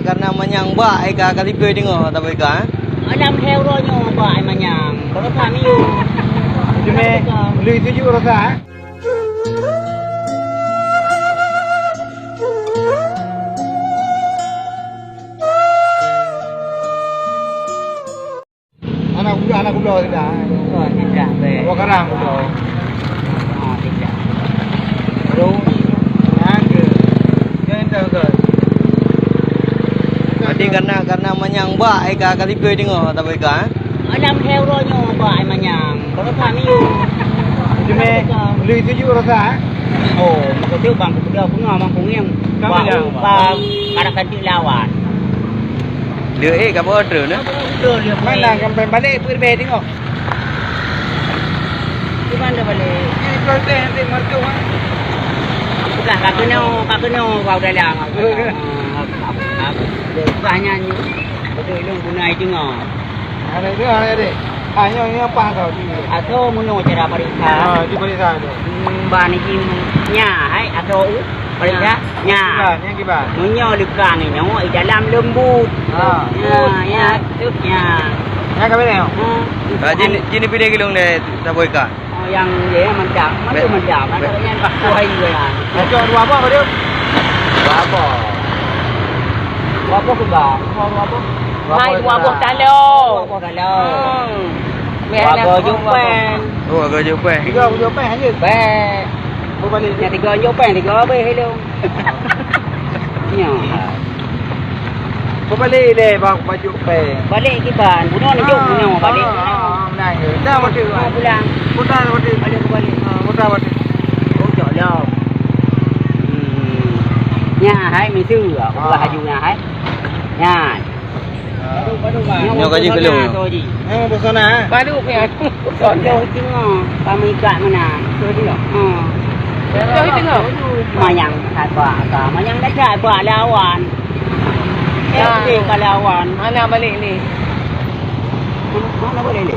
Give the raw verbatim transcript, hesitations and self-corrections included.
Karena manyang bak ai ka, ka lipée teungoh taboi ka, eh? Alam hai uroe nyoe bak ai manyang. Barosa miyueb. Jumé, lheueh tuju rosa, eh? Anak kuda, anak kuda tidak. Oh, tidak, baik. Awak karang kuda. Ah, tidak. Baru. Yang ke? Yang entah ke? Jadi karena, karena manyang bak ai ka, ka lipée teungoh taboi ka, eh? Alam hai uroe nyoe bak ai manyang. Barosa miyueb. Jumé, lheueh tuju rosa, eh? Oh, maka tu bang kuda pungo bang pungieng. Bak, bak, karang kantik lawan. Lheueh, eh, ka boh treun, eh? Treun, lheueh. Mana kan balek peuet beh teungoh. Di mana balek? Di Golden, di Merdu, ah. Udah, ka keunoe, ka keunoe, ka udah dah. Oke. Ah, apa, apa, apa. Udah, udah nyanyi. Betul, ilung guna itu ngah. Ada itu, ada deh. Ah, nyoe, nyoe apa kau di? Atau meunoe cara pariksa? Ah, di pariksa tu. Hmm, ban izin nya, hai, atau u? Paling dah? Nya. Kiban, yang kiban. Meunyoe leuka ngon nyoe, di dalam leumbut. Ha. Ya, ya, tu nya. Nya ka beres, oh? Ha. Ah, jin, jin pideh gilong deh, taboi ka. Oh, yang dia yang mendam. Mana mendam? Mana yang tak kuai dia? Macam dua apa, Badu? Dua apa? Dua apa ke, Bang? Dua apa? Hai, dua apa talo. Dua apa talo. Hmm. Dua apa jumpan? Oh, dua apa jumpan? Tiga apa jumpan aja. Baik. Berbalik. Yang tiga jok pèng, tiga habéh helom. Nyoe. Berbalik deh, bang, baju pèng. Balik kiban, bunoe ni jok, ah, bunoe balik. Ah, ah, ah, menang je. Dah, balik. Ah, pulang. Putar balik. Balik, balik. Ah, putar balik. Oh, jok lom. Hmm. Nya, hai, misu. Aku, ah, buka laju nya, hai. Nya. Nyoe ka jih keu lôn. Nyoe busona. Baru pih. Sodoh singoh, kami ikat meunan. Betul juga. Hmm. Betul itu enggak? Manyang kata ka, manyang dah cak bak lawan. Ya. Eh, ka lawan. Mana balik ni? Mana balik ni?